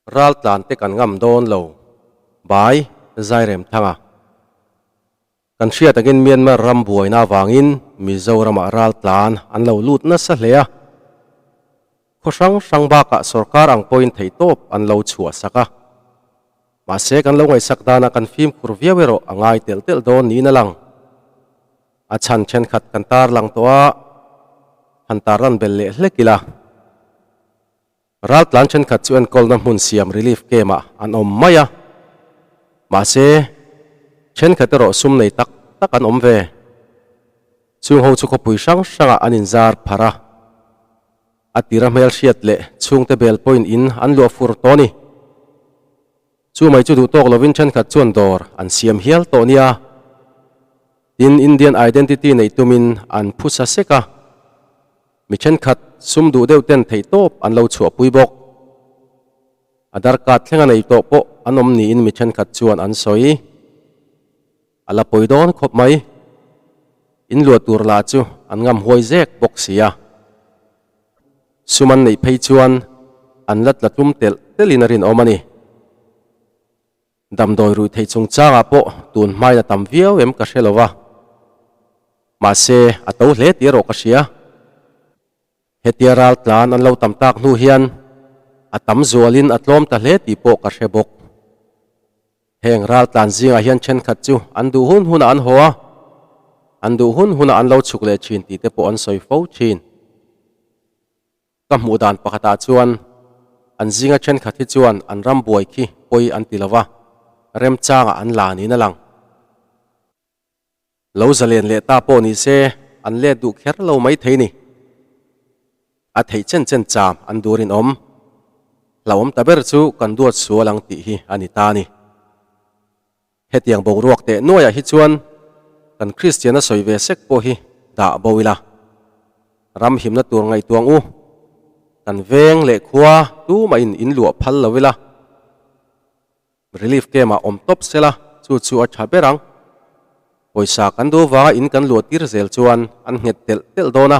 Raltlan te kan ngam dawn lo. By, Zairemthanga. Kan hriat angin Myanmar ram buaina avangin Mizoramah raltlan an lo lut nasa hle a. Khaw hrang hrang bakah sorkar ang pawhin theihtawp an lo chhuah sak a. Mahse kan lo ngaihsak danah kan fimkhur viau erawh a ngai telh telh dawn niin a lang. A chhan thenkhat kan tarlang tawh a, han tarlan bel leh hlek ila. Raltlan thenkhat chu enkawlna hmun siam relief camp-ah an awm mai a, mahse, thenkhat erawh sum nei tak tak an awm ve. Chung ho chu khawpui hrang hrangah an inzar pharh a, a tira hmelhriat leh chhungte bel pawhin in an luah fur tawh a ni. Chu mai chu duh tawk lovin thenkhat chuan dawr an siam hial tawh nia. Tin, Indian identity neih tumin an phusa sek a. Mi thenkhat sum duh deuh ten theih tawp an lo chhuahpui bawk. A darkat thlenga nei tawh pawh an awm niin mi thenkhat chuan an sawi. A la pawi dawn khawp mai. In luah tur lah chu an ngam huai zek bawk sia. Sum an neih phei chuan an la tla tlum telh telhin a rinawm a ni. Damdawi ruih theih chungchangah pawh tun hmain a tam viau em ka hre lo va, mahse a to hle tih erawh ka hria. Hetia ral tlan an lo tam tak hnu hian a tam zualin a tlawm ta hle tih pawh ka hre bawk. Heng ral tlan zingah hian thenkhat chu an duh hun hunah an haw a, an duh hun hunah an lo chhuk leh thin tih te pawh an sawi fo thin. Ka hmuh dan pakhatah chuan an zinga thenkhat hi chuan an ram buai khi pawi an ti lo va, remchangah an la niin a lang. Lo zalen leh ta pawh ni se an let duh kher lo mai thei ni. A theih chen chen cham an dur in awm. Hlauhawm ta ber chu kan duat sual ang tih hi a ni ta a ni. Hetiang boruak teh nuaiah hi chuan kan Kristiana sawi ve sek pawh hi dah bo ila. Ram himna tur ngaihtuang u, kan veng leh khua tumahin in luah phal lo ila. Relief camp-ah awm tawp sela chu chu a tha ber ang. Pawisa kan duh vanga in kan luah tir zel chuan an nghet telh telh dawn a,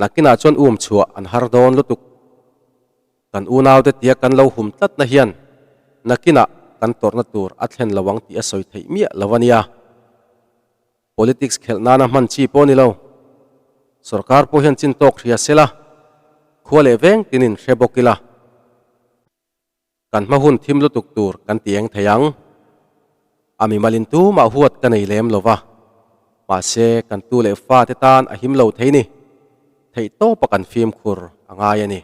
nakinah chuan um chhuah an har dawn lutuk. Kan unaute tia kan lo hum tlatna hian nakinah kan tawrhna tur a thlen lo ang tih a sawi theih miah lo a nia. Politics khelh nana hman chi pawh a ni lo. Sorkar pawh hian chin tawk hria se la, khua leh veng tinin hre bawk ila. Kan hma hun thim lutuk tur kan ti eng thei ang. A mimalin tumah huat ka nei lem lo va, mahse kan tu leh fate tan a him lo thei ni. Theihtawpa kan fimkhur a ngai a ni.